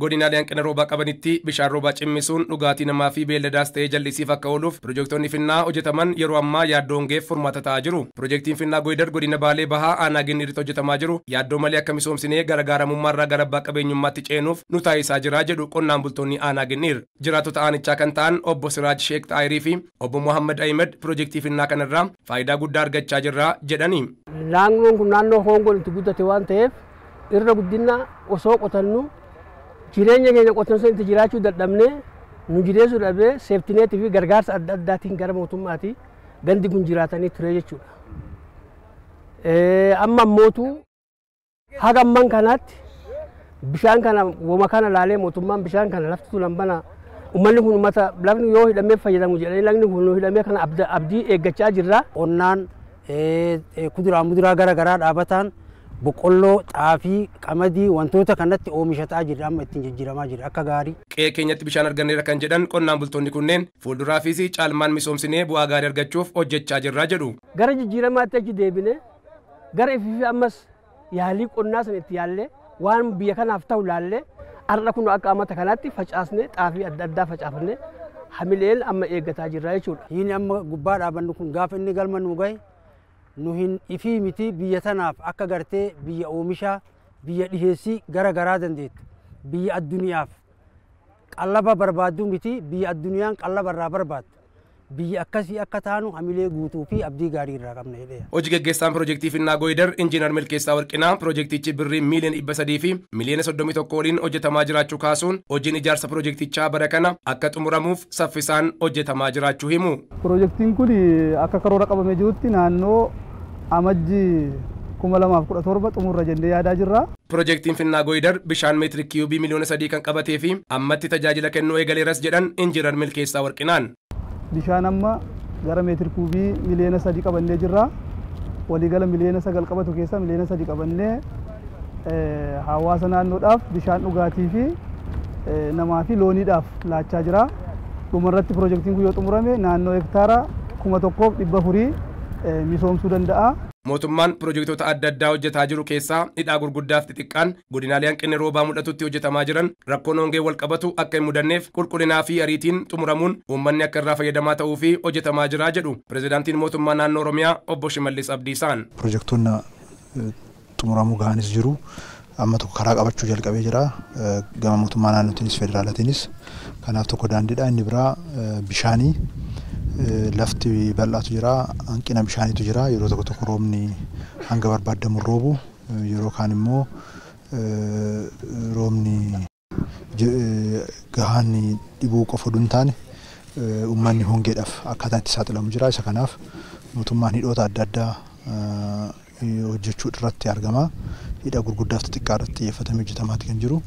Godinaalee hanqina roobaa qabanitti bishaan roobaa cimmisuun dhugaatii namaa fi beelladaas ta'ee jallisiif akka ooluuf pirojektoonni Finnaa hojjetaman yeroo ammaa yaaddoo hongeef furmaata ta'aa jiru. Pirojektiin Finnaa Goyidar godina Baalee Bahaa aanaa Ginniiritti hojjetamaa jiru yaaddoo malee akka misoomsinee gargaaramummaa irraa gara abbaa qabeenyummaatti ceenuuf nu taasisaa jira jedhu qonnaan bultoonni aanaa Ginniir. Jiraattota aanichaa kan ta'an obbo Siraaj Sheek Xaayirii fi obbo Muhammad Ahmed pirojektii Finnaa kanarraa faayidaa guddaa argachaa jirra jedhani. Naannoon kun naannoo hongoon itti guddate waan ta'eef irra guddina osoo qotannu jireenya keenya qotansa itti jiraachuu dadhabnee nu jireessuu dhabee seeftineetii fi gargaarsa adda addaatiin gara mootummaati gandi kun jiraatanii ture jechuudha. Amma mootuu haga amman kanaatti bishaan kana woma kana laalee mootummaan bishaan kana lafti tulan bana uummanni kun uummata lafni yoo hidhamee fayyadamu jedhanii lagni kun yoo hidhamee kana abdii eeggachaa jirra. Qonnaan kuduraa muduraa gara garaa dhaabataan boqqolloo, xaafii, qamadii wantoota kanatti oomishataa jirra amma ittiin jijjiiramaa jirra akka gaarii. Qe'ee keenyatti bishaan arganneera kan jedhan qonnaan bultoonni kunneen fuulduraafis caalmaan misoomsinee bu'aa gaarii argachuuf hojjechaa jirra jedhu. Gara jijjiiramaatti achi deebine gara ifiifi ammas yaalii qonnaa sana itti yaallee waan biyya kanaaf ta'u laallee har'a kun akka amata kanaatti facaasnee xaafii adda addaa facaafnee hamileen amma eeggataa jirra jechuudha. Hiini amma gubbaa dhaabannu kun gaafa inni galma nu gahe nu hin ifii miti biyya tanaaf akka gartee biyya oomishaa biyya dhiheessii gara garaa dandeettu biyya addunyaaf qallaba barbaaddu miti biyya addunyaan qallaba irraa barbaaddu biyya akkasii akka taanu hamilee guutuu fi abdii gaarii irraa qabna jedhee. Hojii gaggeessaan pirojektii Finnaa Goyidar Injiinar Milkeessaa Warqinaa pirojektichi birrii miiliyoona 300 fi miiliyoona 31 waliin hojjetamaa jiraachuu kaasuun hojiin ijaarsa pirojektichaa bara kana akka xumuramuuf saffisaan hojjetamaa jiraachuu himu. Pirojektiin kun akka karoora qabamee jirutti naannoo amajjii 2017 xumurra jennee yaadaa jirra. Pirojektiin Finnaa Goyidar bishaan meetirik kiiyubii miliyoona 3 kan qabatee fi ammatti tajaajila kennuu eegaleeras jedhan Injiinar Milkeessaa Warqinaan. Bishaan amma gara meetir kuubii miliyoona 3 qabannee jirra. Waliigala miliyoona 9 qabatu keessaa miliyoona 3 qabannee hawaasa naannoodhaaf bishaan dhugaatii fi namaa fi looniidhaaf laachaa jira. Dhumarratti pirojektiin kun yoo xumurame naannoo hektaara 1400 misoomsuu danda'a. Mootummaan pirojektoota adda addaa hojjetaa jiru keessaa hidhaa gurguddaaf xixiqqaan godinaalee hanqinni roobaa mul'atutti hojjetamaa jiran rakkoon hongee wal qabatu akka hin mudanneef qulqullinaa fi ariitiin xumuramuun uummanni akka irraa fayyadamaa ta'uu fi hojjetamaa jira jedhu pirezidaantiin mootummaa naannoo Oromiyaa obbo Shimallis Abdiisaan. Pirojektoonni xumuramuu gahanis jiru. Amma tokko karaa qabachuu jalqabee jira. Gama mootummaa naannootiinis federaalaatiinis. Kanaaf tokko daandiidha. Inni biraa bishaanii. Lafti bal'aatu jira, hanqina bishaaniitu jira. Yeroo tokko tokko roobni hanga barbaadamu roobu, yeroo kaan immoo roobni gahaan dhibuu qofa oduu hin taane uummanni hongeedhaaf akkaataa itti saaxilamu jira. Isa kanaaf mootummaan hidhoota adda addaa hojjechuu irratti argama. Hidha gurguddaaf xixiqqaa irratti xiyyeeffatamee hojjetamaati kan jiru.